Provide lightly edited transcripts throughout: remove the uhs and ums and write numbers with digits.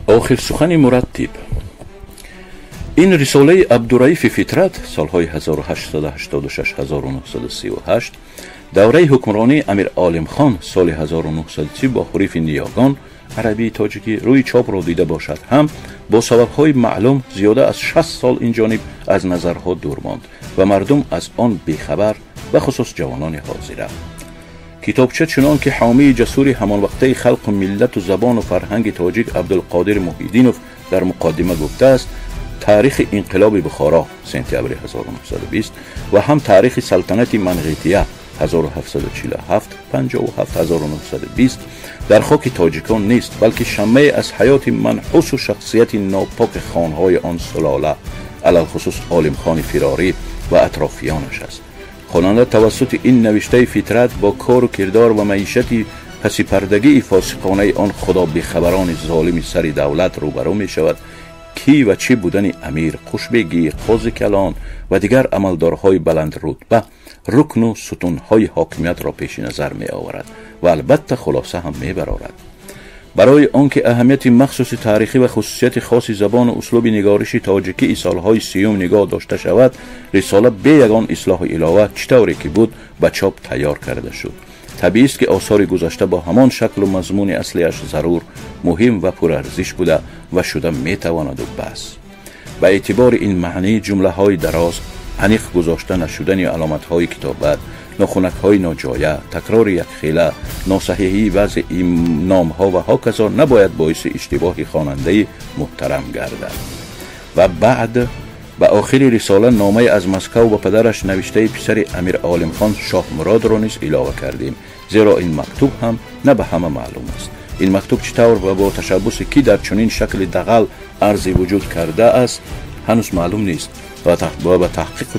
Охир сухани мураттиб. Ин рисолаи Абдураифи Фитрат солҳои 1886-1938 давраи ҳукмронии Амир Олимхон соли 1930 бо ҳурифи ниёгон арабии тоҷикӣ рӯи чопро дида бошад ҳам бо сабабҳои маълум зиёда аз 60 сол ин ҷониб аз назарҳо дур монд ва мардум аз он бехабар, бахусус ҷавонони ҳозира. Китобча чунон ки ҳомии ҷасури ҳамонвақтаи халқу миллату забону фарҳанги тоҷик Абдулқодир Муҳиддинов дар муқаддима гуфтааст, таърихи инқилоби Бухоро сентябри 1920 ва ҳам таърихи салтанати Манғития 1747-57-1920 дар хоки тоҷикон нест, балки шаммае аз ҳаёти манҳусу шахсияти нопоки хонҳои он сулола, алалхусус Олимхони Фирорӣ ва атрофиёнаш аст. Хонанда тавассути ин навиштаи Фитрат бо кору кирдор ва маишати пасипардагии фосиқонаи он худобехабарони золими сари давлат рӯбарӯ мешавад, ки ва чӣ будани амир, Қушбегӣ, қози калон ва дигар амалдорҳои баландрутба рукну сутунҳои ҳокимиятро пеши назар меоварад ва албатта хулоса ҳам мебарорад. Барои он ки аҳамияти махсуси таърихӣ ва хусусияти хоси забону услуби нигориши тоҷикии солҳои сиюм нигоҳ дошта шавад, рисола бе ягон ислоҳу илова чӣ тавре ки буд ба чоп тайёр карда шуд. Табиист, ки осори гузашта бо ҳамон шаклу мазмуни аслиаш зарур, муҳим ва пурарзиш буда ва шуда метавонаду бас. Ба эътибори ин маънӣ ҷумлаҳои дароз, аниқ гузошта нашудани аломатҳои китобат, нохунакҳои ноҷоя, такрори якхела, носаҳиҳии баъзе номҳо ва ҳоказо набояд боиси иштибоҳи хонандаи муҳтарам гардад. Ва баъд ба охири рисола номае аз Москав ба падараш навиштаи писари Амир Олимхон Шоҳмуродро низ илова кардем, зеро ин мактуб ҳам на ба ҳама маълум аст. Ин мактуб чӣ тавр ва бо ташаббуси кӣ дар чунин шакли дағал арзи вуҷуд кардааст, ҳанӯз маълум нест ва ба таҳқиқу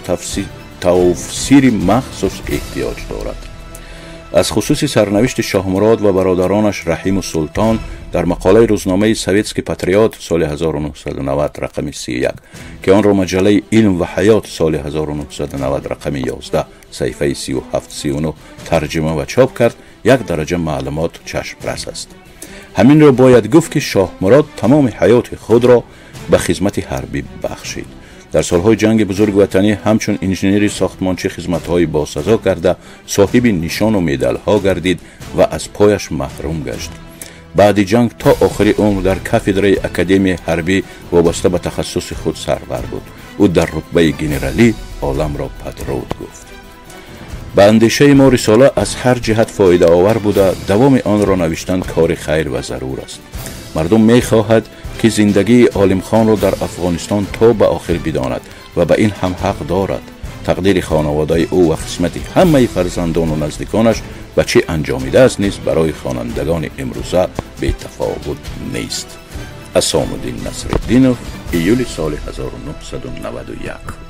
тавфсири махсус эҳтиёҷ дорад. Аз хусуси сарнавишти Шоҳмурод ва бародаронаш Раҳиму Султон дар мақолаи рӯзномаи «Советский патриот» соли 1990 рақами 31, ки онро маҷаллаи «Илм ва ҳаёт» соли 1990 рақами 11 саҳифаи 37-39 тарҷима ва чоп кард, як дараҷа маълумот чашмрас аст. Ҳаминро бояд гуфт, ки Шоҳмурод тамоми ҳаёти худро ба хизмати ҳарбӣ бахшид. Дар солҳои ҷанги бузурги ватанӣ ҳамчун инженери сохтмончӣ хизматҳои босазо карда, соҳиби нишону медалҳо гардид ва аз пояш маҳрум гашт. Баъди ҷанг то охири умр дар кафедраи академияи ҳарбӣ вобаста ба тахассуси худ сарвар буд. Ӯ дар рутбаи генералӣ оламро падруд гуфт. Ба андешаи мо, рисола аз ҳар ҷиҳат фоидаовар буда, давоми онро навиштан кори хайр ва зарур аст. Мардум мехоҳад, ки зиндагии Олимхонро дар Афғонистон то ба охир бидонад ва ба ин ҳам ҳақ дорад. Тақдири хонаводаи ӯ ва қисмати ҳамаи фарзандону наздиконаш ба чӣ анҷомидааст низ барои хонандагони имрӯза бетафовут нест. Асомуддин Насриддинов, июли соли 1991.